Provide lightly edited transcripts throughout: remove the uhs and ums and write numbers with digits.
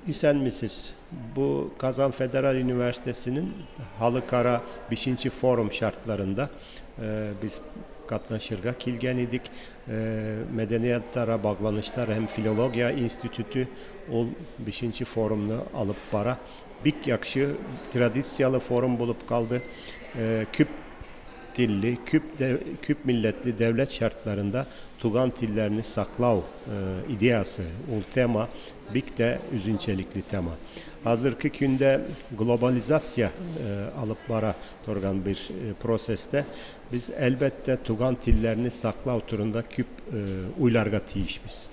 Isenmisiz. Bu Kazan Federal Üniversitesi'nin Halkara 5. Forum şartlarında biz katnaşırga kilgen idik. Medeniyetara bağlanışlar hem Filologiya İnstitütü ol 5. Forumnu alıp bara. Bik yakşı tradisiyalı forum bulup kaldı. Küp tilli, küp milletli devlet şartlarında tugan tillerini saklav ideası, ol tema bik de üzünçelikli tema. Hazırki günde globalizasya alıp bara torgan bir proseste biz elbette tugan tillerini saklav turunda küp uylarga tiyişmiz.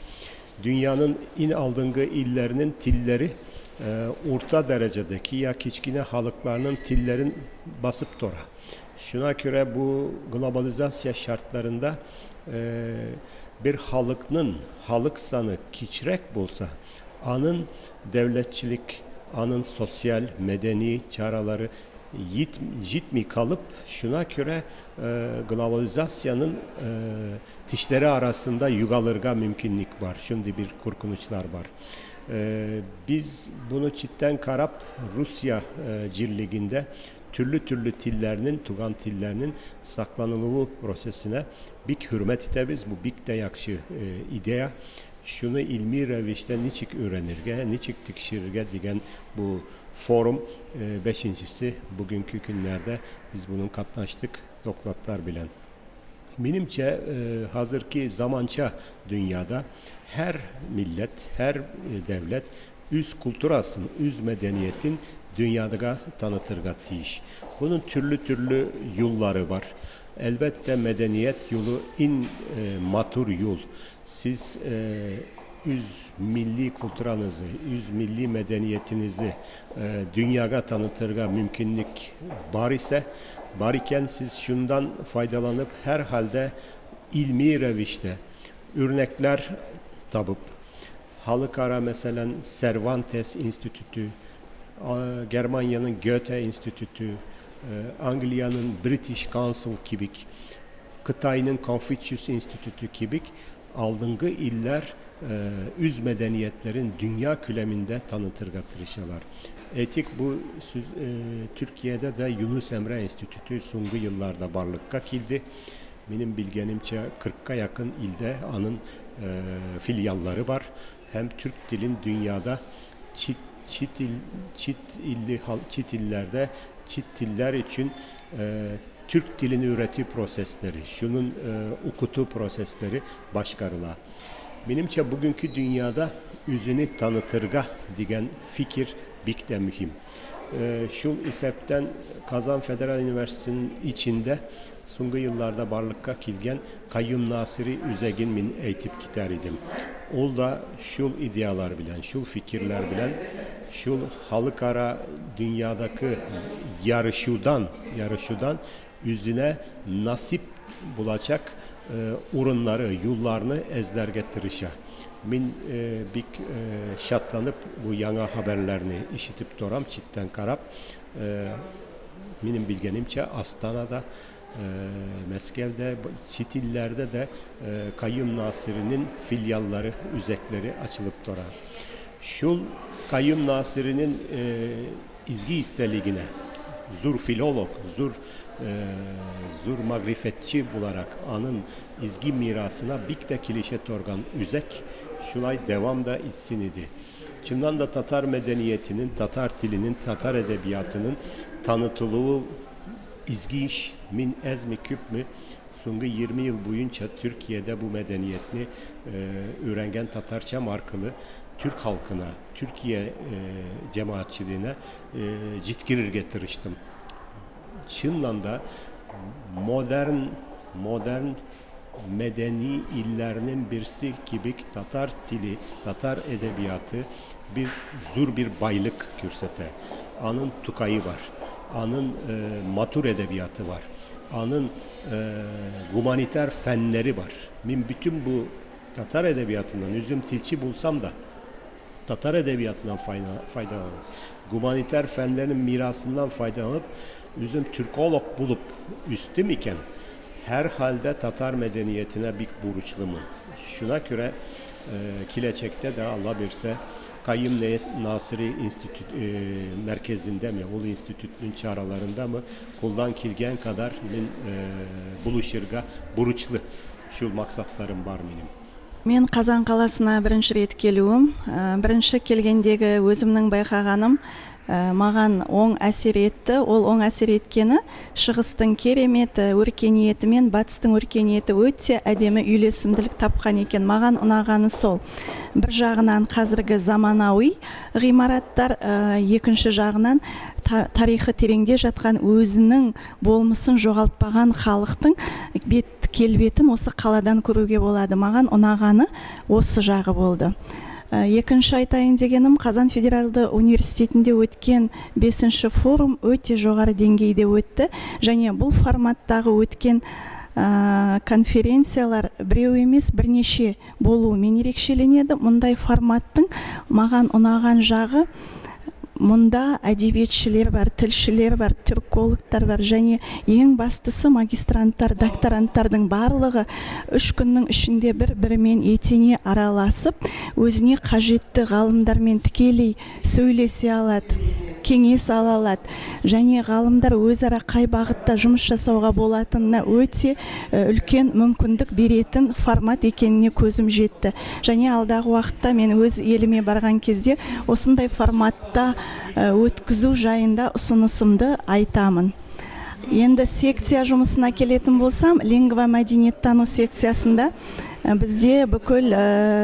Dünyanın in aldıngı illerinin tilleri orta derecedeki ya kiçkine halıklarının tillerin basıp tora. Şuna göre bu globalizasya şartlarında bir halıknın halık sanı kiçrek bulsa, anın devletçilik, anın sosyal, medeni çaraları yitmi kalıp şuna göre globalizasyonun tişleri arasında yugalırga mümkünlük var. Şimdi bir korkunçlar var. Biz bunu çitten karap Rusya cirliginde türlü türlü tillerinin, tugan tillerinin saklanılığı prosesine bik hürmet itebiz. Bu bik de yakşı idea. Şunu ilmi revişte niçik öğrenirge, niçik tikşirge digen bu forum beşincisi bugünkü günlerde biz bunun katlaştık doklatlar bilen. Benimce hazırki zamança dünyada her millet, her devlet üz kulturasın, üz medeniyetin dünyada tanıtırga tiş. Bunun türlü türlü yolları var. Elbette medeniyet yolu in matur yol. Siz üz milli kulturanızı, üz milli medeniyetinizi dünyaya tanıtırga mümkünlük var ise, var iken siz şundan faydalanıp herhalde ilmi revişte örnekler tabıp Halkara mesela Cervantes İnstitütü, Germanya'nın Goethe İnstitütü, Anglia'nın British Council gibi, Kıtay'ın Confucius İnstitütü gibi aldıngı iller üz medeniyetlerin dünya küleminde tanıtırga tırışalar. Etik bu Türkiye'de de Yunus Emre Enstitütü sungu yıllarda varlıkka kildi. Benim bilgenimce 40'a yakın ilde anın filyalları var. Hem Türk dilin dünyada çit illerde çit diller için Türk dilini üreti prosesleri, şunun okutu prosesleri başkarıla. Benimce bugünkü dünyada yüzünü tanıtırga digen fikir bik de mühim. Şu isepten Kazan Federal Üniversitesi'nin içinde sungu yıllarda barlıkka kilgen Kayyum Nasiri Üzegin min eğitip kiter idim. Ol da şul idealar bilen, şul fikirler bilen, şul halkara dünyadaki yarışudan yüzüne nasip bulacak urunları, yollarını ezler getirişe. Min bik şatlanıp bu yana haberlerini işitip doram çitten karap. Benim bilgenimce Astana'da, Meskev'de, Çitillerde de Kayyum Nasiri'nin filyalları, üzekleri açılıp dora. Şul Kayyum Nasiri'nin izgi isteligine, zur filolog, zur magrifetçi bularak anın izgi mirasına bik de kilişe torgan üzek, şulay devam da itsin idi. Çından da Tatar medeniyetinin, Tatar dilinin, Tatar edebiyatının tanıtılığı izgi iş, min ezmi küp mü, sungu 20 yıl boyunca Türkiye'de bu medeniyetini öğrengen Tatarça markalı Türk halkına, Türkiye cemaatçiliğine citgirir getiriştim. Çin'le da modern medeni illerinin birisi gibi Tatar dili, Tatar edebiyatı bir zur bir baylık kürsete. Anın Tukayı var, anın matur edebiyatı var, anın humaniter fenleri var. Min bütün bu Tatar edebiyatından üzüm tilçi bulsam da Tatar edebiyatından faydalanıp, humaniter fenlerinin mirasından faydalanıp, üzüm Türkolog bulup üstüm iken herhalde Tatar medeniyetine bir burçlumun. Şuna göre kileçekte de Allah bilse Kayyum Nasiri İnstitüt merkezinde mi, ol institutun çağrılarında mı kuldan kilgen kadar men buluşırga burıçlı şu maksatlarım бар benim. Мен Қазан қаласына бірінші рет келуім. Бірінші келгендегі өзімнің байқағаным маған оң әсер етті. Ол оң әсер еткені шығыстың керемет өркениеті мен батыстың өркениеті өте әдемі үйлесімділік тапқан екен. Маған ұнағаны сол. Бір жағынан қазіргі заманауи ғимараттар, екінші жағынан тарихы тереңде жатқан өзінің болмысын жоғалтпаған халықтың бет келбетін осы қаладан көруге болады. Маған ұнағаны осы жағы болды. Екінші айтайын дегенім, Қазан федералды университетінде өткен 5-ші форум өте жоғары деңгейде өтті. Және бұл форматтағы өткен конференциялар біреу емес, бірнеше болуымен ерекшеленеді. Мұндай форматтың маған ұнаған жағы, мұнда әдебиетшілер бар, тілшілер бар, түркологтар бар және ең бастысы магистранттар, докторанттардың барлығы 3 күннің ішінде бір-бірімен етене араласып, өзіне қажетті ғалымдармен тікелей сөйлесе алады, кеңес ала алады. Және ғалымдар өзара қай бағытта жұмыс жасауға болатынына өте үлкен мүмкіндік беретін формат екеніне көзім жетті. Және алдағы уақытта мен өз еліме барған кезде осындай форматта өткізу жайында ұсынысымды айтамын. Енді секция жұмысына келетін болсам, лингва мәдениеттану секциясында бізде бүкіл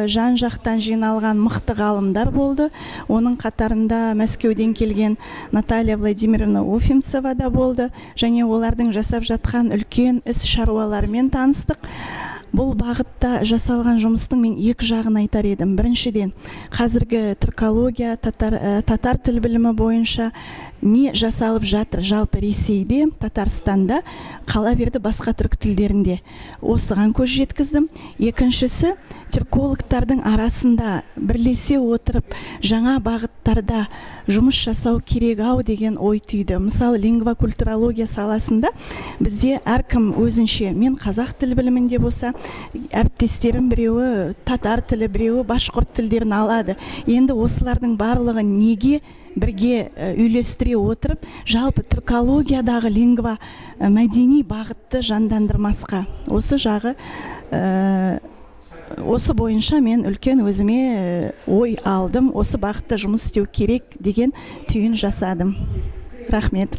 жан-жақтан жиналған мықты ғалымдар болды. Оның қатарында Мәскеуден келген Наталья Владимировна Уфимцева да болды. Және олардың жасап жатқан үлкен іс шаруаларымен таныстық. Бұл бағытта жасалған жұмыстың мен екі жағын айтар едім. Біріншіден, қазіргі түркология, татар тіл білімі бойынша не жасалып жатыр жалпы Ресейде, Татарстанда, қала берді басқа түркі тілдерінде. Осыған көз жеткіздім. Екіншісі, түркологтардың арасында бірлесе отырып жаңа бағыттарда жұмыс жасау керек ау деген ой түйді. Мысалы, лингвокультурология саласында бізде әркім өзінше, мен қазақ тіл білімінде болса, әріптестерім біреуі татар тілі, біреуі башқұрт тілдерін алады. Енді осылардың барлығын неге бірге үйлестіре отырып, жалпы түркологиядағы лингва мәдени бағытты жандандырмасқа? Осы жағы, осы бойынша мен үлкен өзіме ой алдым, осы бағытта жұмыс істеу керек деген түйін жасадым. Рахмет.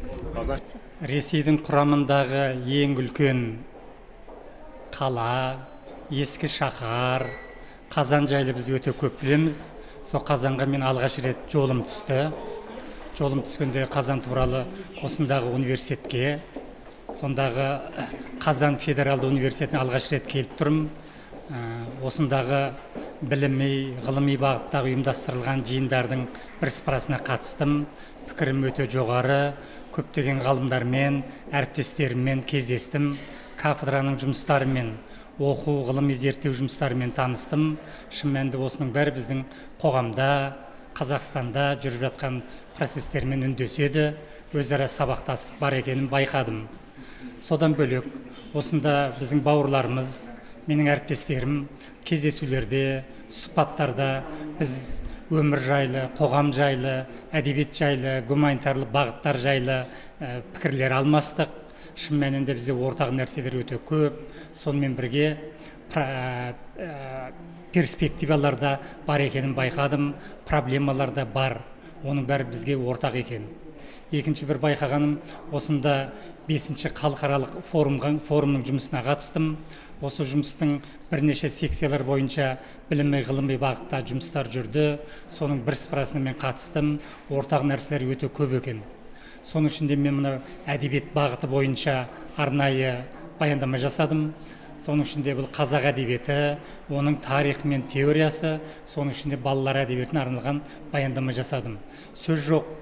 Ресейдің құрамындағы ең үлкен қала, ескі шаһар Қазан жайлы біз өте көп білеміз. Сол Қазанға мен алғаш рет жолым түсті. Жолым түскенде Қазан туралы осындағы университетке, сондағы Қазан федералды университетіне алғаш рет келіп тұрмын. Осындағы біліми, ғылыми бағыттағы ұйымдастырылған жиындардың бірсыпырасына қатыстым. Пікірім өте жоғары, көптеген ғалымдармен, әріптестеріммен кездестім, кафедраның жұмыстарымен, оқу, ғылыми зерттеу жұмыстарымен таныстым. Шын мәнінде осының бәрі біздің қоғамда, Қазақстанда жүріп жатқан процестермен үндеседі, өзара сабақтастық бар екенін байқадым. Содан бөлек, осында біздің бауырларымыз, менің әріптестерім кездесулерде, сұхбаттарда біз өмір жайлы, қоғам жайлы, әдебиет жайлы, гуманитарлық бағыттар жайлы пікірлер алмастық. Шын мәнінде бізде ортақ нәрселер өте көп. Сонымен бірге перспективалар да бар екенін байқадым, проблемалар да бар. Оның бәрі бізге ортақ екен. Екінші бір байқағаным, осында 5-ші халықаралық форумның жұмысына қатыстым. Осы жұмыстың бірнеше секциялар бойынша білімі, ғылыми бағытта жұмыстар жүрді. Соның бірсыпырасына мен қатыстым. Ортақ нәрселер өте көп екен. Соның ішінде мен мына әдебиет бағыты бойынша арнайы баяндама жасадым. Соның ішінде бұл қазақ әдебиеті, оның тарихы мен теориясы, соның ішінде балалар әдебиетіне арналған баяндама жасадым. Сөз жоқ,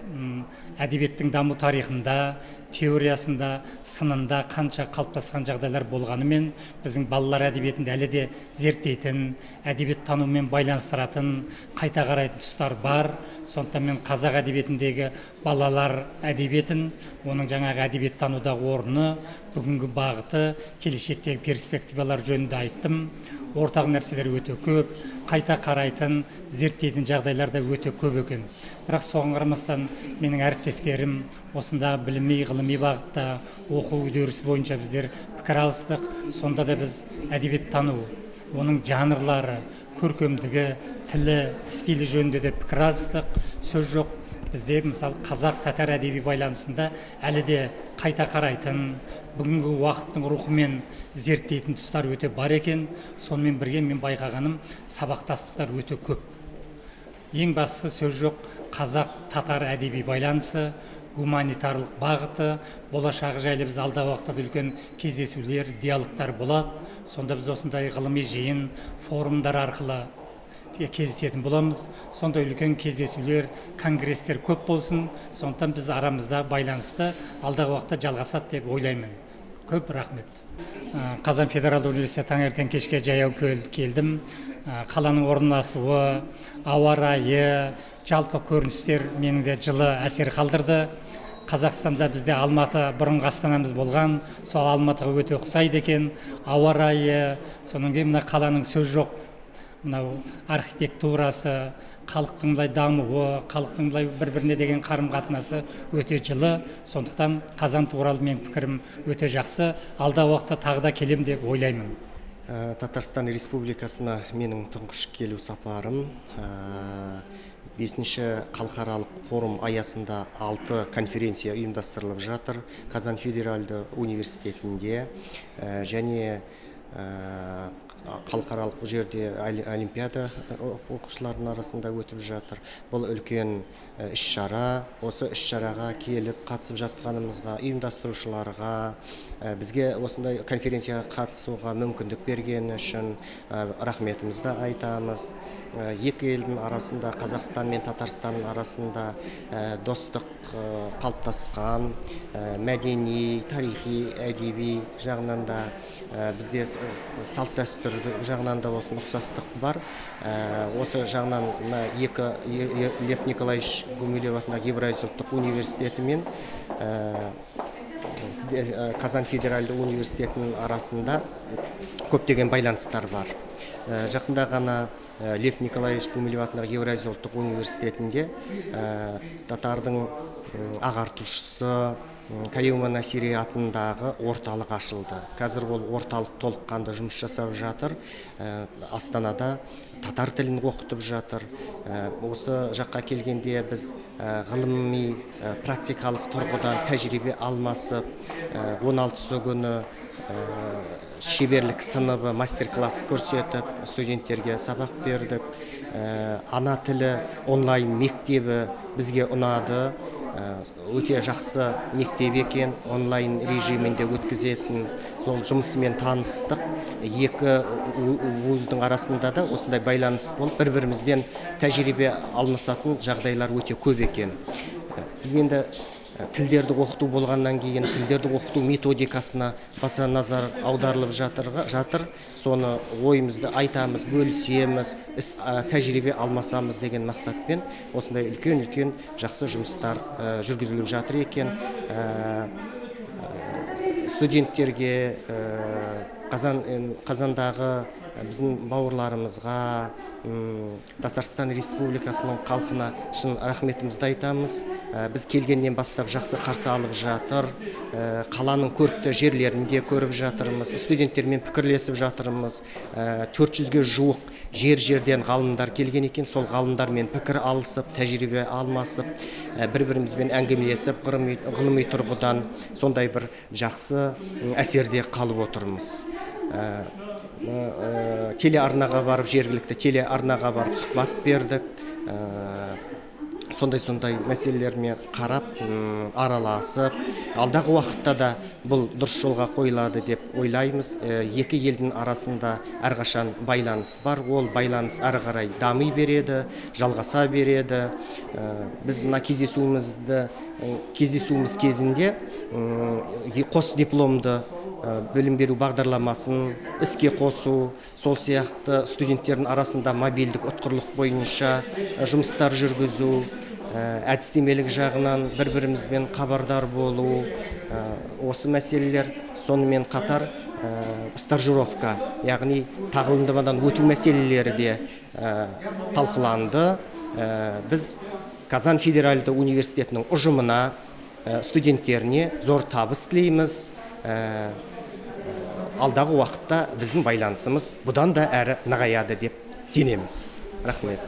әдебиеттің даму тарихында, теориясында, сынында қанша қалыптасқан жағдайлар болғанымен, біздің балалар әдебиетінде әлі де зерттейтін, әдебиет танумен байланыстыратын, қайта қарайтын тұстар бар. Сондықтан мен қазақ әдебиетіндегі балалар әдебиетін, оның жаңағы әдебиет танудағы орны, бүгінгі бағыты, келешектегі перспектива Перспективалар жөнінде айттым. Ортақ нәрселер өте көп, қайта қарайтын, зерттейтін жағдайлар да өте көп екен. Бірақ соған қарамастан, менің әріптестерім осында біліми, ғылыми бағытта, оқу үдерісі бойынша біздер пікір алыстық. Сонда да біз әдебиеттану, оның жанрлары, көркемдігі, тілі, стилі жөнінде де пікір алыстық. Сөз жоқ, бізде, мысалы, қазақ татар әдеби байланысында әлі де қайта қарайтын, бүгінгі уақыттың рухымен зерттейтін тұстар өте бар екен. Сонымен бірге мен байқағаным, сабақтастықтар өте көп. Ең бастысы, сөз жоқ, қазақ татар әдеби байланысы, гуманитарлық бағыты, болашағы жайлы біз алдағы уақытта да үлкен кездесулер, диалогтар болады. Сонда біз осындай ғылыми жиын, форумдар арқылы кездесетін боламыз. Сондай үлкен кездесулер, конгресстер көп болсын. Сондықтан біз арамызда байланысты алдағы уақытта жалғасады деп ойлаймын. Көп рахмет. Қазан федералды университеті, таңертең кешке жаяу келдім. Қаланың орналасуы, ауа райы, жалпы көріністер менің де жылы әсер қалдырды. Қазақстанда бізде Алматы бұрынғы астанамыз болған, сол Алматыға өте ұқсайды екен ауа райы. Содан кейін мына қаланың, сөз жоқ, мынау архитектурасы, халықтың былай дамуы, халықтың былай бір біріне деген қарым қатынасы өте жылы. Сондықтан Қазан туралы менің пікірім өте жақсы. Алдағы уақытта тағы да келем деп ойлаймын. Татарстан Республикасына менің тұңғыш келу сапарым. Бесінші халықаралық форум аясында алты конференция ұйымдастырылып жатыр Казан федералды университетінде және халықаралық бұл жерде олимпиада оқушылардың арасында өтіп жатыр. Бұл үлкен іс шара. Осы іс шараға келіп қатысып жатқанымызға, ұйымдастырушыларға бізге осындай конференцияға қатысуға мүмкіндік бергені үшін рахметімізді айтамыз. Екі елдің арасында, Қазақстан мен Татарстанның арасында достық қалыптасқан, мәдени, тарихи, әдеби жағынан да, бізде салт дәстүр жағынан да болсын ұқсастық бар. Осы жағынан мына екі Лев Николаевич Гумилев атындағы Евразия ұлттық университеті мен Казан федералды университетінің арасында көптеген байланыстар бар. Жақында ғана Лев Николаевич Гумилев атындағы Евразия ұлттық университетінде татардың ағартушысы Каюма Насири атындағы орталық ашылды. Қазір ол орталық толыққанды жұмыс жасап жатыр. Астанада татар тілін оқытып жатыр. Осы жаққа келгенде біз ғылыми, практикалық тұрғыдан тәжірибе алмасып, 16 күні шеберлік сыныбы, мастер класс көрсетіп, студенттерге сабақ бердік. Ана тілі онлайн мектебі бізге ұнады. Өте жақсы мектеп екен, онлайн режимінде өткізетін. Сол жұмысымен таныстық. Екі вуздың арасында да осындай байланыс болып, бір бірімізден тәжірибе алмасатын жағдайлар өте көп екен. Біз енді тілдерді оқыту болғаннан кейін тілдерді оқыту методикасына баса назар аударылып жатыр. Соны ойымызды айтамыз, бөлісеміз, іс тәжірибе алмасамыз деген мақсатпен осындай үлкен үлкен жақсы жұмыстар жүргізіліп жатыр екен. Студенттерге, Қазандағы біздің бауырларымызға, Татарстан Республикасының халқына шын рахметімізді айтамыз. Біз келгеннен бастап жақсы қарсы алып жатыр. Қаланың көрікті жерлерін де көріп жатырмыз, студенттермен пікірлесіп жатырмыз. 400-ге жуық жер жерден ғалымдар келген екен. Сол ғалымдармен пікір алысып, тәжірибе алмасып, бір бірімізбен әңгімелесіп, ғылыми тұрғыдан сондай бір жақсы әсерде қалып отырмыз. Телеарнаға барып, жергілікті телеарнаға барып сұхбат бердік. Сондай сондай мәселелермен қарап, араласып, алдағы уақытта да бұл дұрыс жолға қойылады деп ойлаймыз. Екі елдің арасында әрқашан байланыс бар, ол байланыс әрі қарай дами береді, жалғаса береді. Біз мына кездесуіміз кезінде қос дипломды білім беру бағдарламасын іске қосу, сол сияқты студенттердің арасында мобильдік ұтқырлық бойынша жұмыстар жүргізу, әдістемелік жағынан бір бірімізбен хабардар болу, осы мәселелер, сонымен қатар Стажировка, яғни тағылымдамадан өту мәселелері де талқыланды. Біз Казан федеральды университетінің ұжымына, студенттеріне зор табыс тілейміз. Алдағы уақытта біздің байланысымыз бұдан да әрі нығаяды деп сенеміз. Рахмет.